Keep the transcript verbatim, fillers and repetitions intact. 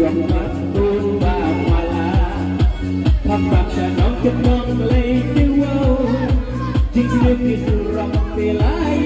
Wat bun ba mala. Pap pap sha nong ket nong lei te wow. Jing sniu ki surok te lai